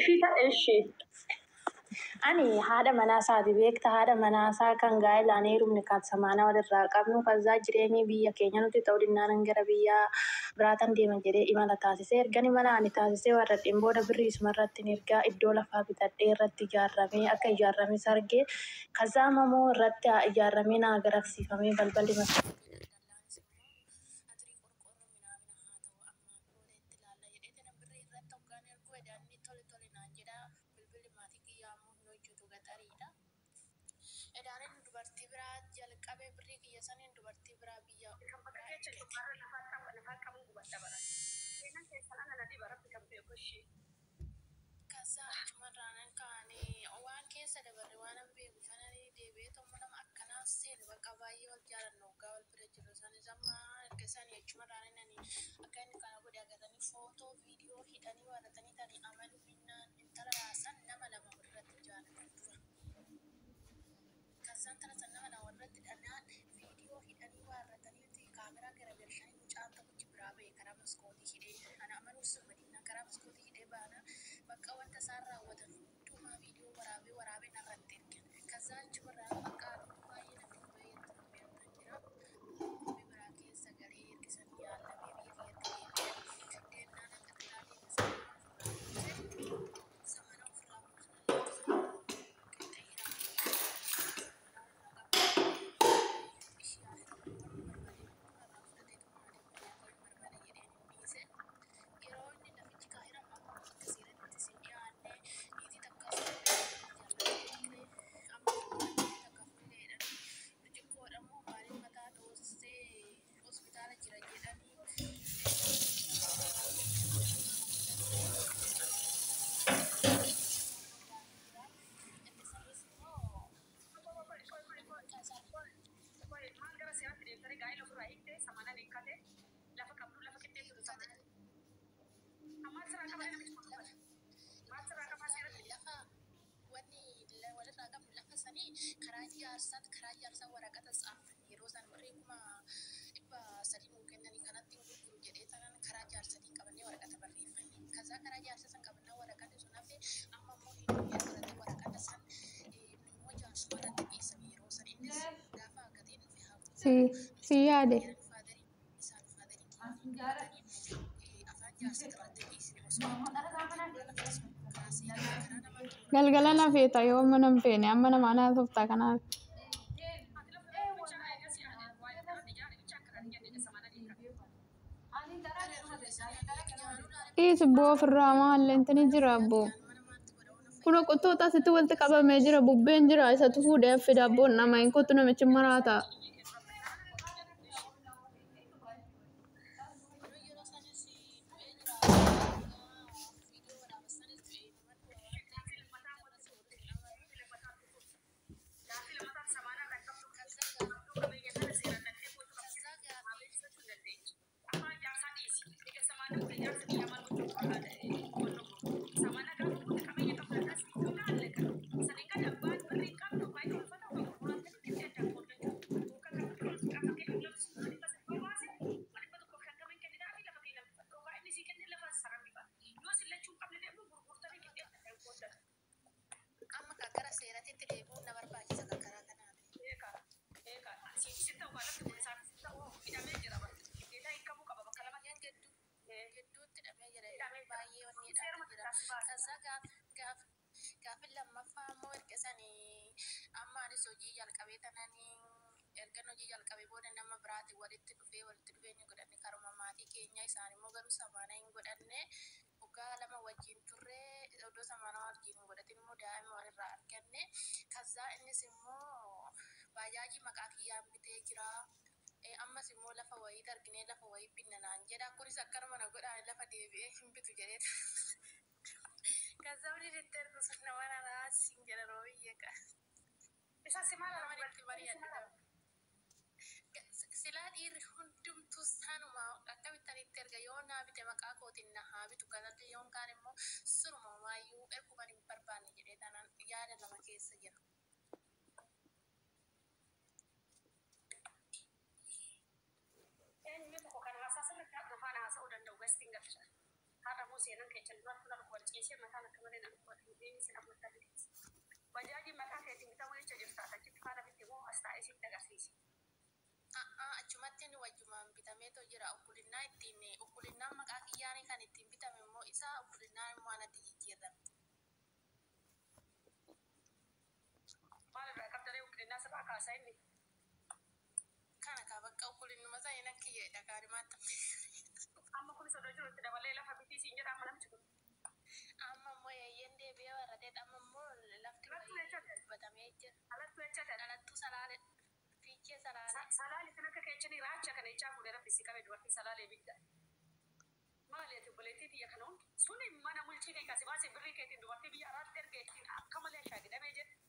Ishii ta ishii. Ani haadha manaa isaati beekta, haadha manaa isaa kan gaa'elaan heerumne, kan samaana walirraa qabnu. Kazaa jireenyi biyya keenya nuti ta'uu dinnaanan gara biyya biraatan deema jedhee imala taasisee, ergan imala ani taasisee warradheen booda birrii isuma irratti ergaa iddoo lafaa bitadhee irratti ijaarramee akka ijaarrames argee, kazaa mamoo irratti ijaarramee naa garafsiifamee, balballi maskootii dallaanis immoo atirii qorqoorroo minaamina haa ta'u ammaan booda itti ilaalla jedhee tana birrii irratti hoggaan erguu edaanni tole tole naan jedha. Bilbilli maatii kiyyaa immoo hin hojjetu, gaxariidha. Edaan inni dubartii biraa jalqabee birrii kiyya saniin dubartii biraa biyya Kan bakka biraa keessa ergate. cubbarra lafaa qaba lafaa qabuun gubadha bara. Seenaan keessan ana na dhiba, rabbi kan beeku ishii. Kaza achumarraanan ka'anii waan keessa dabarre waan an beeku sananii deebi'ee tokko nama akkanaa seene. Bakka baay'ee wal jaalannu, waggaa wal bira jiru sanis amma erga sanii achumarraan ani akka inni kana godhe agartanii, footoo viidiyoo hidhanii waarratanii tanii amanuu dinnaan intala san nama lama walirratti jaalatan dura. Kazaan tana san nama lama walirratti dhanaan viidiyoo hidhanii waarratanii kaameraa garagalchanii, mucaan tokkichi biraa ba'e karaa maskootii hidhee, ana amanuu sirma dinnaan karaa maskootii hidhee baana. Bakka wanta isaan raawwatan hundumaa viidiyoo waraabee waraabee narratti ergan. Kazaa achumarraa bakka baay'ee na dhukkubee itti jira. Dhukkubbii biraa keessa galee ergisan yaallamee biyya kiyyatti deebi'ee deemnaan akka tasaa deeme samana ofirraa buuse, samana ofirraa buusnaan qixxee hiramaa samana ofirraa qabu ishii haa heerumu, wanni barbaade hundumaa irraa fudhatee tummaa deemu hin barbaade jedheen hin dhiise. Yeroo inni lafichi kaa hiramu amma akka seeratti sin dhiyaanne, niitii takka fuudhee jaallatee ture, amma niitii takka fuudhee jedhanii, xixiqqoodha moo maaliin mataa dhoosisee hospitaala jira jedhanii. Inni sanis immoo Qoy, qoy, qoy, qoy. kasaa Qoy, qoy, maal gara seeraatti deemtanii gaa'ela ofirraa hiiktee samanan hiikkate lafa qabdu lafa qixxeessitu samanan. Maal sirraa qaba namichi kun dubbata? Maal sirraa qabaa seeratti? Lafa wanni walirraa qabnu, lafa sanii karaa jaarsaatti, karaa jaarsaa waraqata tsaafan yeroo san birrii 300,000 nuu kennanii kanatti hin gurguru jedhee tanan karaa jaarsatiin qabannee waraqata barreeffanne. Kazaa karaa jaarsa san qabannaa waraqanni sun hafe. Amma immoo hin irratti waraqata san immoo jaarsuma irratti dhiisame yeroo san. Innis gaafa gatiin dhufe haa Si gurguramu si yaade. jedhan. Faadariin isaan faadariin kiyya waliin dubbatanii afaan jaarsa irratti dhiisne osoo hin lafa sun karaa seeraa karaa namaan xumurame. Galgala na feeta yoo amma nan feene amma namaa naasofta kanaaf. Ati lafa bichaa eegas waa'ee ijaara bichaa akka kan jenne samanan hiikkate. Dhiis boo, ofirraa maal intini jira abboo. Kun qottoo asitti walitti qabamee jira, bubbeen jira, isatu fuudhee affida abboon nama hin kottu namichi maraata. Yeroo sanis du'ee jira, viidiyoo waraabessanis du'ee nama du'a waan ta'eef irratti walitti hin amanu. Gaaffii lammataan samaanaa kan qabdu Kazaa qabdu qabeenya kana seeraan dhattee kootu kazaa qabsiisa. gaafii Maabeessachuu hin dandeechi. Afaan jaarsaa dhiisi. Egaa samaana kun ijaarsa biyyaa maal gochuu barbaada? Samaana gaafa fuute qabeenya qabdu dhas humna allaqa. Saniin gadi abbaan birrii hin qabnu baay'ee ulfata kan gurguratan itti addaan qooddachuu. Yookaan kan fakkeenyaaf lafti sun 300 baase 150 kenninaa fi lafa kee lafa yookaan inni sii kenne lafa sarara. Yoo sin lachuu hin qabne deemu gurgurtanii itti addaan qooddatu. Amma kan gara seeratitti deebi'uun na barbaachisa kan karaa kanaati. Eegaa, eegaa, siifis hin ta'u, lafti kun isaafis hin ta'u, hidhamee jira bara. Hidhaa hiikamuu qaba bakka lama. Yan gidduutti hidhamee jira. Hidhamee jira. Baay'ee wanni Seeruma hidhamee jira. taasifaa baasa. Kaza gaaf gaaf gaafin lammaffaa immoo erga sanii amma anis hojii jalqabee tananii, ergan hojii jalqabee booda nama biraatiin walitti dhufee, walitti dhufeenya godhanne karuma maatii keenya. Isaan immoo garuu samaana hin godhanne. Waggaa 2 wajjin turree odoo samaana wajjin hin godhatin immoo daa'ima walirraa arganne. Kazaa innis immoo baajaajii maqaa kiyyaan bitee jira. Ammas immoo lafa wayii arginee lafa wayii binna naan jedha. Kunis akkanuma na godhaa, lafa deebi'ee hin bitu jedhee. Kazaa waliin itti ergu sun nama raraasiin jedha roobiyyee ka. Isa si maal Nama itti mari'adhu. Silaa dhiirri hundumtuu sanuma akkamittan itti erga? Yoo naa bite maqaa kootiin na haa bitu, kanallee yoon kaan immoo suruma homaayyuu erguman hin barbaanne jedhee tanaan yaada lama keessa jira. Eenyu tokko kan haasaa sirriitti har'a faana haasa'uu danda'u gastiin galcha. Har'a moo seenan keessa duratti na wal Ciisee mataan akka malee nama godha. Amma Bajaajiin maqaa keetiin bitamu jecha jirta. Achitti faana bitti moo as taa'ee sitti agarsiisi. Achumatti inni wajjumaan bitameetoo jira. Ukkulinnaa ittiin ukkulinnaan maqaa kiyyaanii kan ittiin bitame immoo isaa ukkulinnaan immoo anatti jijjiirame. Maal irraa qabdaree ukkulinnaa sirraa kaasaa inni? Kana kaa bakka ukkulinnuma isaa inni kiyyeedha kaadhimaatti. Amma kunis odoo jiru itti dabalee lafa bitii siin jedha amma namichi kun. Amma immoo eeyyeen deebi'ee warrateet amma immoo lafti Dhalattuu jecha dubbatamee jira. Dhalattuu jecha ta'e. Dhalattuu salaalee fiichee salaalee. Salaale kan akka keechanii raacha kana jechaa fuudhee rabbi si qabe dubartii salaalee bidda. Maali ati obboleettii tiyya kana hundi suni mana mulchii kee kasi baasee birrii keetiin dubartii biyya araatti erga ittiin akka malee shaagidhamee jedhe.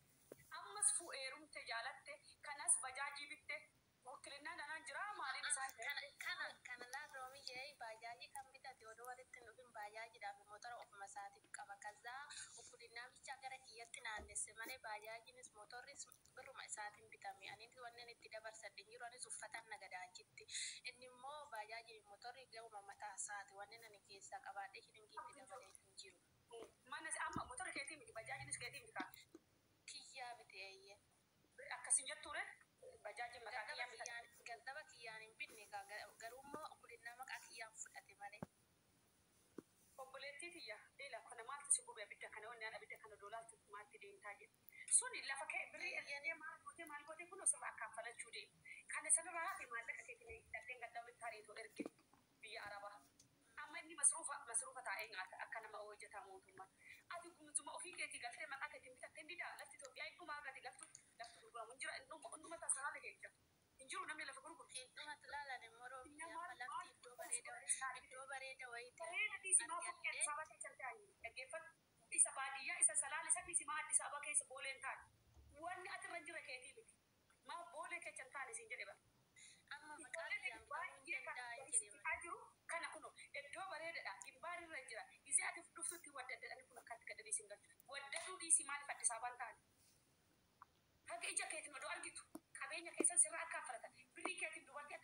Ammas fu'eerumte jaalatte kanas bajaajii bitte wakkilinnaan anaan jiraa maaliin isaan Kana kana kana laarroomi jee baajaajii kan bitate odoo walitti hin dhufin baajaajiidhaaf motora ofuma isaatiif qaba. Kazaa ukkulinnaa bichaa gara kiyyatti naannesse malee baajaajiinis motorris birruma isaatiin bitame. Anis wanneen itti dabarsadhe hin jiru anis uffatan nagadaa achitti. Inni immoo baajaajiin motorri ga'uma mataa isaati. Wanneen ani keessaa qabaadhee shilingiitti dabalee hin jiru. Mana amma motora keetii miti bajaajiinis keetii miti kaa. Kiyyaa bite eeyyee. Akkasin jettuure bajaajiin maqaa kiyyaa bitate. Gandaba kiyyaan hin binne garuu immoo ukkulinnaa maqaa kiyyaan fudhate malee. Obboleettii tiyya beela kana maaltu si gube abidda kana wanni aan abidda kana doolaaltu maalti deemtaa jedhe. Suni lafa kee birrii ergitee maal gootee maal gootee kun osoo akkaanfalachuu deemu. Kana sanarraa hafe maallaqa keetiin hidhattee gaddaa walitti hariitoo erge biyya Arabaa. Amma inni masruufa masruufa taa'ee nyaata akka nama hojjetaa mootummaa. Ati guutummaa ofii keetii galtee maqaa keetiin bitattee hin didaa lafti Itoophiyaa dhuma gati galtu lafti gurguramu hin jira innuma tasaraa jira. Hin jiru namni lafa gurguru. Hedduumatti ilaalan immoo roobni amma lafti iddoo bareeda iddoo bareeda wayii ta'e Bareeda dhiisi maa fukkee argadhee Addis Ababa keessa hin taane dhaggeeffadhu. Isa baadiyyaa isa salaale isa dhiisi maa Addis Ababa keessa boolee hin taane. Wanni ati irra jira keetii miti. Maa boolee keessa hin taane siin jedhe bara. amma maqaa Ijoolleen kiyyaan bitamuu hin baay'ee kan danda'a jedhe malee. siqaa jiru kana kuno iddoo bareedaadha. Gimbaar irra jira. Isee ati dhuftutti waddadadhani kun akkatti gad dhiisi hin galchu. Waddaduu dhiisi maaliif Addis Ababaan taane? Haga ija keetiin odoo argitu qabeenya keessan sirraa akka affalatan birrii keetiin dubartii